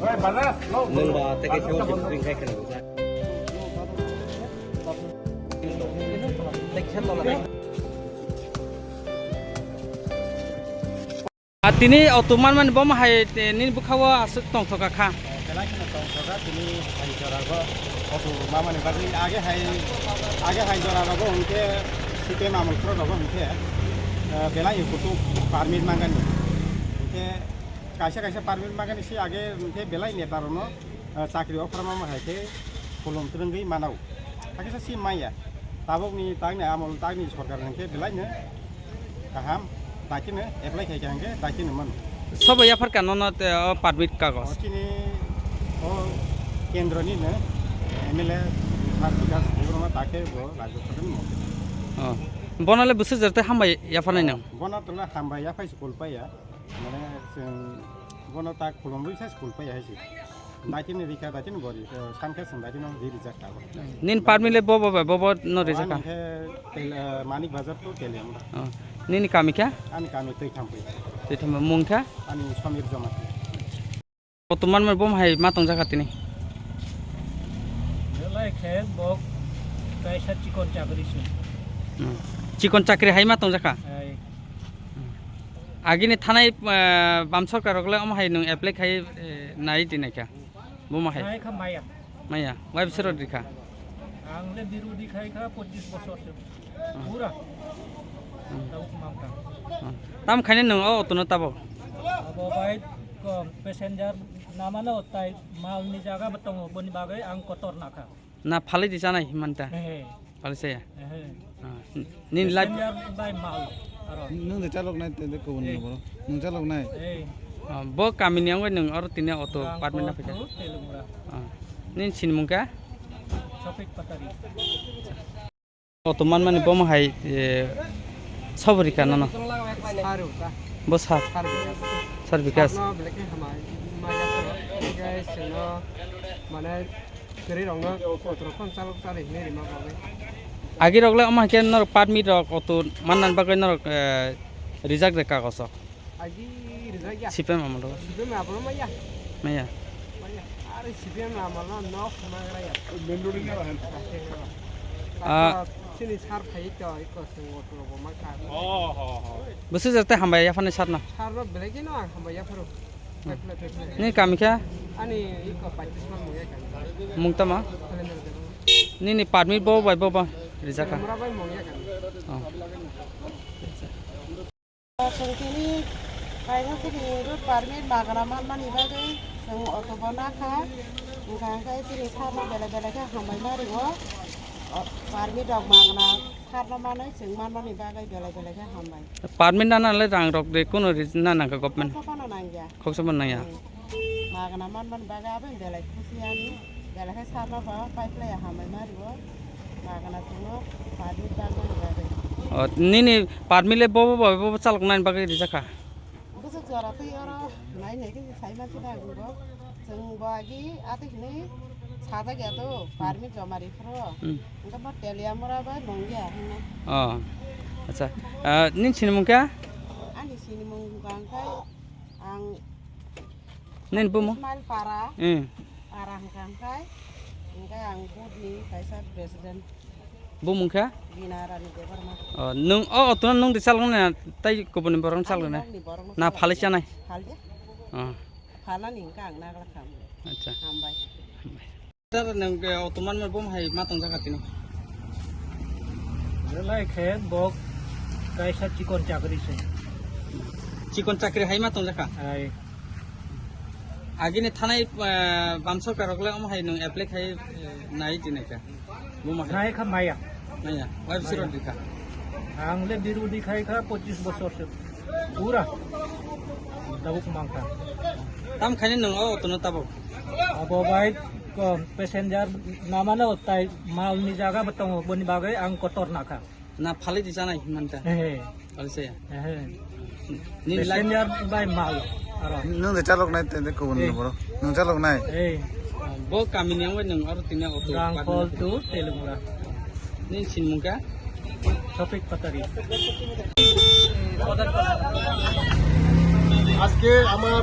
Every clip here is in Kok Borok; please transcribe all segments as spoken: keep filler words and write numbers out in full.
Nwng ba tei khe phone se ring khai kheno. A tini auto manmani bomo hai, eh, nini bwkhao aswk tongthoka kha. Belai kheno tongthoka tini hai jora bo auto mamani bagwi age hai, age hai jora rogo hwnkhe C P M amol phuru rogo hwnkhe, eh, belai kutung permit mangani. Hwnkhe kaisa kaisa permit mangani si age hwnkhe belai neta rokno ah, chakri offer ma hai khe khulum twrwngwi mano. Hakhe sa si maya. Tabukni tagni amol tagni sorkar hwnkhe belaino kaham, dakino apply khai kha hwnkhe dakino mano. Sobo yaphar ka nono te o permit kagos? O chini o kendroni no M L A sir Bikas Debbarma takhe bo Rajya Sabha ni mantri. Oh. Bono le bwswk jora tei hambai yapharnai nang? Bono tole hambai yaphai se kol paiya. Mane chwng bono tak khulumwi se kol paiya hai se. Daitini rikha, daitini bori, eh, sankhe chwng daitino ri rijak tabuk. Nini permit le bobo bai, bobo no rijak kha? Ani khe tel-, eh, Manik Bazar to Teliamura. Oh. Nini kami kha? Ani kami Twitham pui. Twitham mung kha? Ani Samir Jamatia. Auto manmani bomo hai ma tongjakha tini? Belai khe bok kaisa chikon chakri se. Hmm. Chikon chakri hai ma tongjakha? Hai. Agini thanai, eh, bam sorkar rok le omo hai nwng apply khai, eh, nai di naikha. Bomo hai. Nai kha maya. Maya. Wai bisoro di kha. Ang le birodhi khai kha pochis bosor se. Hmm. Pura. Hmm. Tabuk mamta. Hmm. Tam khaini nwng o auto no tabo? Abo bai kom passenger namano tai mal ni jaga bo tongo boni bagwi ang kotor nakha. Na phalwi di chanai himanta? Ehe. Phalwi saya? Ehe. Ah, n-, nini life. Passenger bai mal aro. Nwng de chalok nai te, te kubun ni boro. Nwng chalok nai? Eh. Ah, bo kami ni ang bai nwng aro tini auto permit na phika. Telungra. Ah. Nini sinimung kha? Sofik Patari. Auto manmani bomo hai, eh, sobo rikha nono? Bo sir. Sir Bikas. Sir Bikas. Sir no belai khe hamai, ma ya ko, guys, no, mane, kwrwi rok no, kotor phone chalok chalok hinwi rima bagwi. Agi rok le omo hai khe norok permit rok auto manna bagwi norok, eh, rijak de kagoso. Agi rijak ya. C P M amolo. C P M amolo maya. Maya. Maya. Are C P M amolo nok magra ya. Main road ni ala. Ah. Sini sir phai to iko sing auto bo ma ka. Oh, ho, ho. Bwswk jora tei hambai yaphani sir no? Sir no belai kheno ang hambai yapharo. Ni kami kha? Ani iko pachis man mungya kami. Mung tama? Calendar de. Nini permit bo bai bo ba rijak kha? Mura bai mungya kami. Oh. Chwng tini kaisa chini road permit magana manmani bagwi chwng auto bo nakha. Hwnkha hwnkhe chini sir no belai belai khe hambai ma ringo. O, permit rok magana sir no manwi chwng manmani bagwi belai belai khe hambai. Permit nana le rang rok de kuno ri-, na nangkha government? Khoksa phano nangya. Khoksa phano nangya. Hmm. Magana manmani bagwi aboni belai khusi ani. Belai khe sir no bo pai phlai ya hambai ma ringo. Magana chwngno permit bagmani bagwi. O, nini permit le bobo bobo chalok nani bagwi rijak kha? Bwswk jora twi oro nai nai khe sai man sida ang bo. Chwng bo agi atwi hwnwi sajak ya to permit joma ri phuru. Hmm. Hwnkhe bo Teliamura bai mungya hwnwi. O, acha. Ah, nini sinimung kha? Ani sinimung hwnkha hwnkhe ang Nini bumung? Ismail Para. Hmm. Para hwnkha hwnkhe, hwnkhe ang booth ni kaisa president. Bumung kha? Bina Rani Debbarma. O, nwng, o, auto no nwng de chalok na, tai kubuni borok no chalok na? Ani nokni borok no chalok na. Na phalwi chanai? Phalya. O. Phalnani hwnkhe ang nagla kha. Acha. Hambai. Hambai. Sir, nwng, eh, auto manmani bomo hai ma tongjakha tini? Belai khe bo kaisa chikon chakri se. Chikon chakri hai ma tongjakha? Hai. Agini thanai, eh, bam sorkar rok le omo hai nwng apply khai, eh, nai di naikha? Bomo hai. Nai kha maya. Maya. Wai bising rok di kha? Ang le birodhi khai kha pochis bosor se. Pura. Tabuk mangkha. Tam khaini nwng o auto no tabuk? Abo bai ko passenger namano tai mal ni jaga bo tongo boni bagwi ang kotor nakha. Na phalwi di chanai himanta? He. Phalwi saya? He. Nini life. Passenger bai mal aro. Nwng de chalok nai tei kubun ni borok. Nwng chalok nai? He. Bo kami ni ang bai nwng aro tini auto. Rangkhol to Telungra. Nini sinimung kha? Sofik Patari. আজকে আমার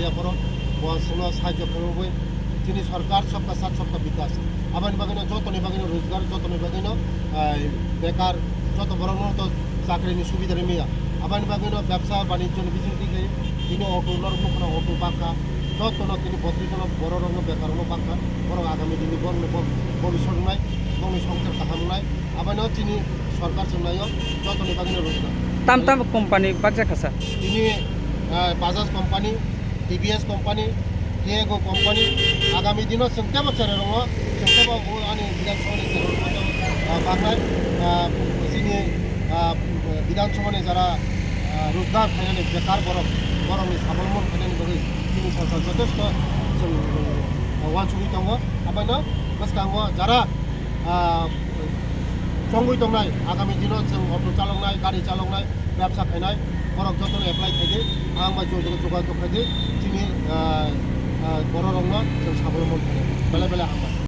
ya phoro, bo chwngno sahajyo khlaiwi chini sorkar sabka saath sabka bikas. Aboni bagwino jotoni bagwino rojgar, jotoni bagwino, ah, bekar, joto borokno to chakrini subida rimaya. Aboni bagwino bebsa banijjoni bisingtwi khe tini auto norok nukha, auto bakha, jotono tini botris jono bororokno bekarrokno bakha, borok agami dini borokno bo-, bobisot wngnai, bongni songchar kaham wngnai. Abono chini sorkar chwngnaio jotoni bagwino rojgar. Tam tam company bakjak kha sir? Tini, ah, Bajaj company, T V S company, Tiago company, agami dino chwng tebo cherai rongo, chwng tebo o ani Bidhan Sabhani cherai rongo, ah, baknai, ah, chini, ah, Bidhan Sabhani jara, ah, rojgar khainani bekar borok, borokni sabolomon khainani bagwi chini sorkar jotesto chwng, ah, uansugwi tongo. Abono bwskango jara ah, chongwi tongnai, agami dino chwng auto chaloknai, gari chaloknai, bebsa khainai, borok jotono apply khaidi, ang bai jogajog khaidi, chini, ah, ah, bororokno chwng sabolomon khainai, belai belai hambai.